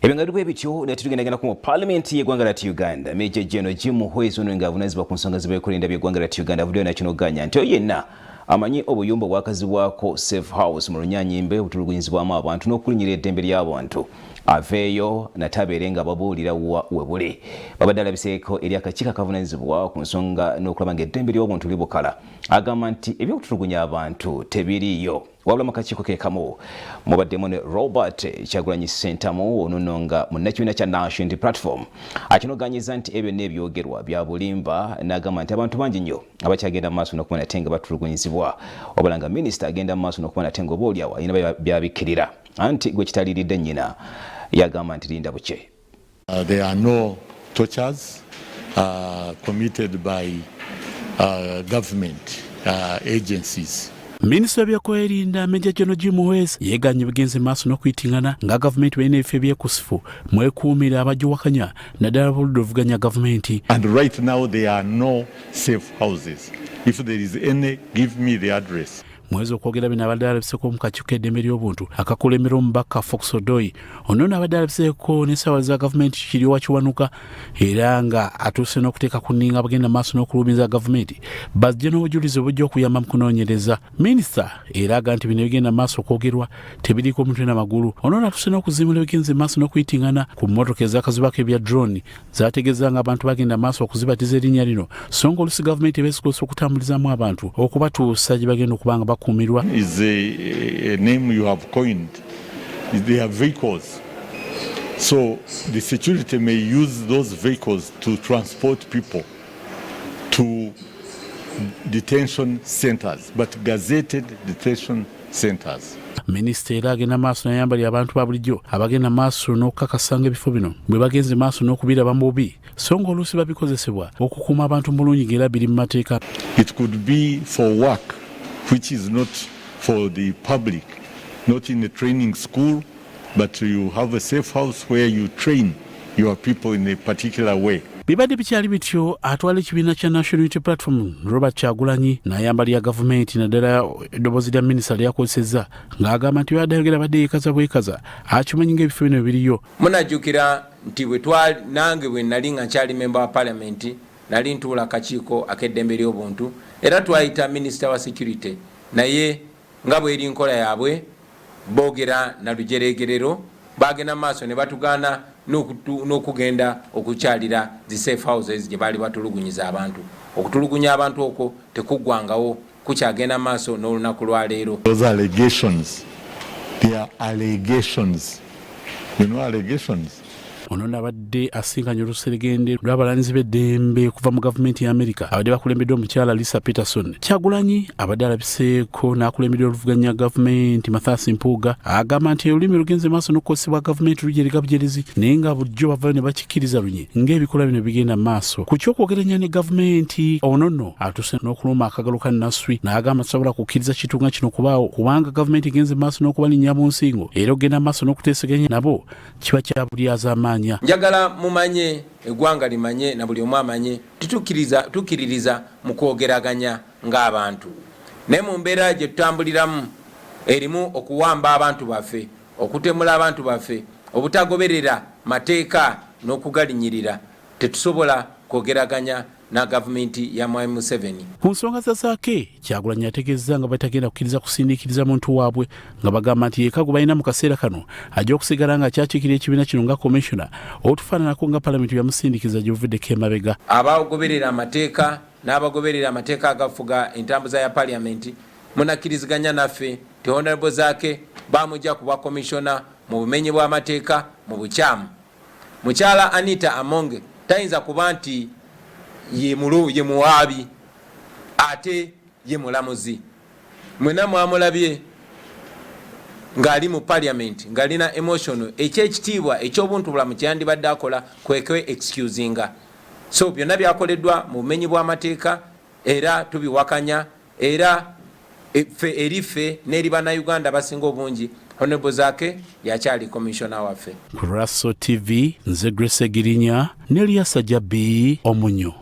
Ebyo nga biri bityo, naye tugendagenda mu Paalamenti y'eggwanga lyattu Uganda. Major General Jim Muhwezi, ono nga avunanyizibwa ku nsonga z'ebyokwerinda by'eggwanga lyattu Uganda, avuddeyo nakinoganya nti oyo yenna amanyi obuyumba obwakazibwako safe house mu Lunyanyimbe obutulugunyizibwamu abantu n'okulinyira eddembe ly'abantu aveeyo nate abeere nga babuulira wa we buli. Babadde alabiseeko eri akakiiko akavunanyizibwa ku nsonga n'okulaba ng'eddembe ly'obuntu libukala. Agamba nti ebyokutulugunya abantu tebiriiyo. Wabula mu kakiiko ke kamu mubaddemu ne Robert Kyagulanyi Ssentamu, ono nno nga munnakibiina kya National Unity Platform, akinoganyiza nti ebyo byonna ebyogerwa bya bulimba, n'agamba nti abantu bangi nnyo abakyagenda mu maaso n'okuba nate nga batulugunyizibwa, wabula nga minisita agenda mu maaso n'okuba nate nga oba oliawo alina byabikkirira, anti gwe kitaliiridde nnyina yagamba nti linda bukye. There are no tortures committed by government agencies. Minisita w'ebyokwerinda Major General Jim Muhwezi yeeganye bigenze maaso n'okuyitingana nga gavumenti balina ebifo ebyekusifu mwekuumira abagiwakanya, naddala boludda oluvuganya gavumenti. And right now there are no safe houses. If there is any, give me the address. Muhwezi okwogera bino abadde alabiseeko mu kakiiko k'eddembe ly'obuntu akakulembera omubaka Fox Odoi. Ono nno abadde alabiseeko n'essaawa za gavumenti Kiryowa Kiwanuka, era nga atuuse n'okuteeka ku nninga abagenda maaso n'okulumiza gavumenti bajje n'obujulizi obujja okuyamba mu kunoonyereza. Minisita era aga nti bino ebigenda maaso okwogerwa tebiriiko omutwe n'amagulu. Ono nno atuuse n'okuzimula ebigenze maaso n'okuyitingana ku mmotoka ezakazibwako ebya drone, zategeeza nga abantu bagenda maaso okuzibatiza erinnya lino, so nga olusi gavumenti ebeesikozesa okutambulizaamu abantu okubatuusa gye bagenda okuba nga bakuumirwa. Is a name you have coined. They are vehicles. So the security may use those vehicles to transport people to detention centers, but gazetted detention centers. Minisita era agenda maaso nayambalira abantu ba bulijjo abagenda maaso n'okukakasanga ebifo bino bwe bagenze maaso n'okubiraba mu bubi, so nga oluusi babikozesebwa okukuuma abantu mu bulungi ng'era biri mu mateeka. It could be for work, which is not for the public, not in a training school, but you have a safe house where you train your people in a particular way. Bibadde bikyali bityo, atwala ekibiina kya National Unity Platform Robert Kyagulanyi n'ayambalira gavumenti, naddala eddoboozi lya minisita lyakozesezza ng'agamba nti byadde ayogera badde yeekaza bwekaza, akimanyi ng'ebifo bino biriyo. Munajjukira nti bwe twali nange bwe nali nga nkyali memba wa Parliament, nali ntuula akakiiko ak'eddembe ly'obuntu, era twayita minisita wa security, naye nga bweri nkola yaabwe boogera na lujeregerero, bagenda maaso ne batugaana n'okugenda okukyalira zi safe houses gye baali batulugunyiza abantu. Okutulugunya abantu okwo tekuggwangawo, kukyagenda maaso n'olunaku lwaleero. Those allegations, they are allegations. You know allegations? Ono nabadde asinkanye oluseregende lw'abalanzi b'eddembe okuva mu gavumenti ya Amerika abadde bakulembeddwa omukyala Lisa Peterson. Kyagulanyi abadde alabiseeko n'akulemberwa oluvuganya gavumenti Mathias Mpuuga, agamba nti olulimi lugenze maaso n'okukozesebwa gavumenti lujerega bujerezi, naye nga bulijjo bavayo ne bakikkiriza lunye ng'ebikolwa bino bigenda mu maaso. Ku kyokwogeranya ne gavumenti, ono nno atuuse n'okuluma akagalo ka Naswi n'agamba tasobola kukkiriza kintu nga kino kubaawo, kubanga gavumenti egenze maaso n'okubalinnya mu nsingo, era okugenda maaso n'okuteeseganya nabo kiba kya bulyazaamaanya. Njagala mumanye, eggwanga limanye na buli omu amanye, titukkiriza tukkiririza mu kwogeraganya ng'abantu, naye mu mbeera gye tutambuliramu erimu okuwamba abantu baffe, okutemula abantu baffe, obutagoberera mateeka n'okugalinyirira, tetusobola kwogeraganya na gavumenti ya Mwami Museveni. Ku nsonga za Zaake, Kyagulanyi ategeezezza nga batagenda kukkiriza kusindiikiriza muntu waabwe, nga bagamba nti yeka gwe balina mu kaseera kano ajja okusigala nga akyakiikirira ekibiina kino nga komishona, otufaananako nga Palamenti yamusindiikiriza gye buvuddeko emabega. Abagoberera amateeka n'abagoberera amateeka agafuga entambuza ya Paliamenti munakkiriziganya naffe nti Honorable Zaake bamujja ku bwa komishona mu bumenyi bw'amateeka, mu bukyamu. Mukyala Anita Among tayinza kuba nti ye muwaabi ate ye mulamuzi. Mwena mwamulabye ng'ali mu Parliament ng'alina emotional, ekyekitiibwa eky'obuntu bulamu kyeyandibadde akola kwekwe excusinga. So byonna byakoleddwa mu bumenyi bw'amateeka era tubiwakanya, era ffe eri ffe n'eri Bannayuganda abasinga obungi, Honorable Zaake yakyali komishona waffe. Ku Raso TV, nze Grace Girinya ne Lyasa Jabbi Omunyo.